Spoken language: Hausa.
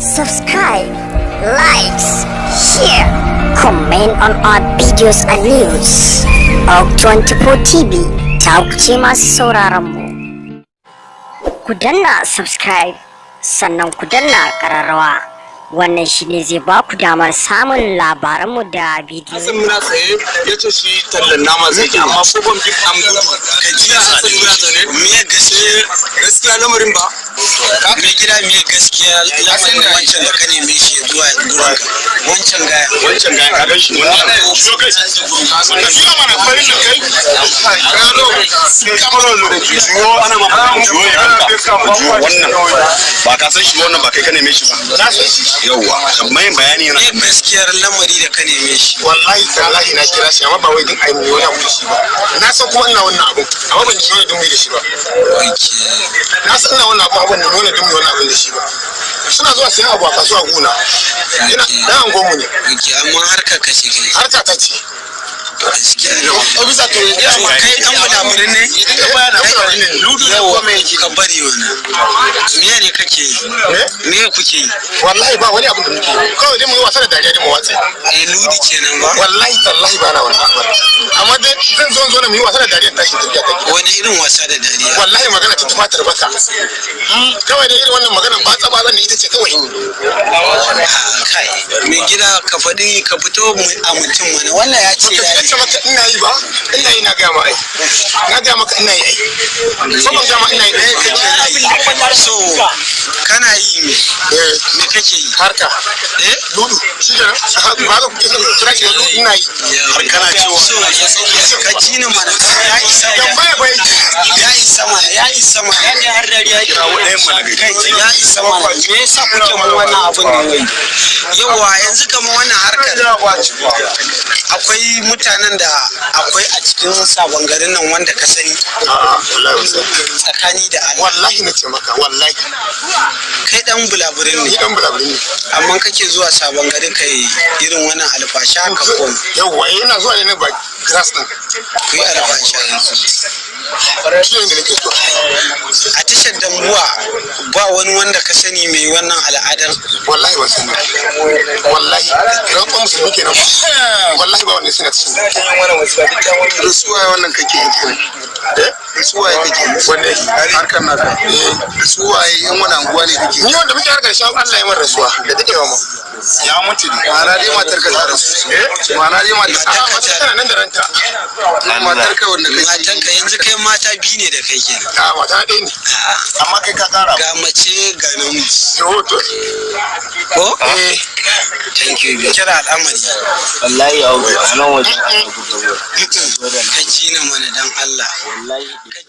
Subscribe, likes, share, comment on our videos and news. Aug 24 TV ta kuce masu sauraron mu. Ku danna subscribe, sannan ku danna ƙararrawa. Wannan shine zai ba ku damar samun labaranmu da bidiyo. Hassan muna tsaye, ya ce shi tallan nama zai ji, amma ko ban bi an gudu. Ka ji Hassan muna zaune. Me gaskiya? Gaskiya lamarin ba. Mai gida, me gaskiya lamarin wancan da ka neme shi zuwa gurin ka, wancan gaya? Wancan ga, ka gan shi wannan. Juyo kai. Wannan juyo mana, farin da kai. Juyo, ana ma juyo ya ganka. Juyo wannan. Ba ka san shi ba wannan, ba kai ka neme shi ba. Na san shi. Yawwa, mai bayani yana. Me gaskiyar lamari da ka neme shi? Wallahi tallahi na kira shi, amma ba wai din ai wani abu da shi ba. Na san kuma ina wannan abun, amma ban ji wani din da shi ba. Na san ina wannan abun, amma ban nemi wani din wani abun da shi ba. Suna zuwa sayan abu a kasuwa gona, ina dan angon mu ne. Okay, amma harkar ka ce kai? Harka ta ce. Gaskiya ne. Ofisa, to ya To, kai dan bulamurin ne? Yawa, ka bari wannan. Me ne kake yi? Me kuke yi? Wallahi ba wani abun da muke yi, kawai dai mu yi wasa da dariya dai mu watsa. Eh, ludi kenan ba? Wallahi tallahi ba na wannan abun, amma dai zan zo na mu yi wasa da dariya, tashi tafiya ta gida. Wani irin wasa da dariya? Wallahi magana ta tufatar baka kawai dai, irin wannan magana ba tsaba zan ita ce kawai. Ah, kai mai gida, ka faɗi, ka fito a mutum mana. Wannan ya ce Ka ya ce maka ina yi ba, ina yi, na gaya ma ai, na gaya maka ina yi ai, ko ban gaya ma ina yi? Me kake yi? So kana yi me? Eh. Me kake yi? Harka. Eh. Ludu shi kenan, ba ka kuke son kira shi ludu, ina yi. Har kana cewa- so ka ji ni mana, ya isa. Tambaya ba yake. Ya isa mana, ya isa mana. Har dariya yake. Kirawo ɗayan mana gari. Kai, ya isa mana. Me yasa kuke mun wannan abun ne wai? Yawa, yanzu kamar wannan harkar, akwai mutanen da akwai a cikin Sabon Garin nan wanda ka sani? A'a, wallahi ban sani. Tsakani da Allah? Wallahi na ce maka, wallahi. Kai dan Bulaburin Ni ne? dan Bulaburin ne. Amma kake zuwa Sabon Garin kai irin wannan alfasha ka kom? Yawwa, eh, ina zuwa ne na ba grass din. Ku yi alfasha yanzu? Shi ne da nake zuwa. A tashar Dambuwa ba wani wanda ka sani mai wannan al'adar? Wallahi ban sani, wallahi ran musulmi kenan ba, wallahi ba wanda suna cikin. Da suwaye wannan kake yi kenan? Eh. Da suwaye kake yi? Wanne? Harkar naka. Eh. Da suwaye, yan wani anguwa ne kake? Ni wanda muke harkar shi, Allah ya man rasuwa da dadewa ma. Ya mutu ne, ma'ana dai matar ka ta rasu? Eh. Ma'ana dai matar A, mata tana nan da ranta. Matar ka wanda kake? Matanka, yanzu kai mata biyu ne da kai kenan? A, mata ɗaya ne. A'a, Amma kai ka kara. ga mace, ga namiji. Yo, to. Ko? Eh. Thank you. Kira al'amari. Wallahi a nan wajen aka buga. Ka ji ni mana, dan Allah. Wallahi. Ka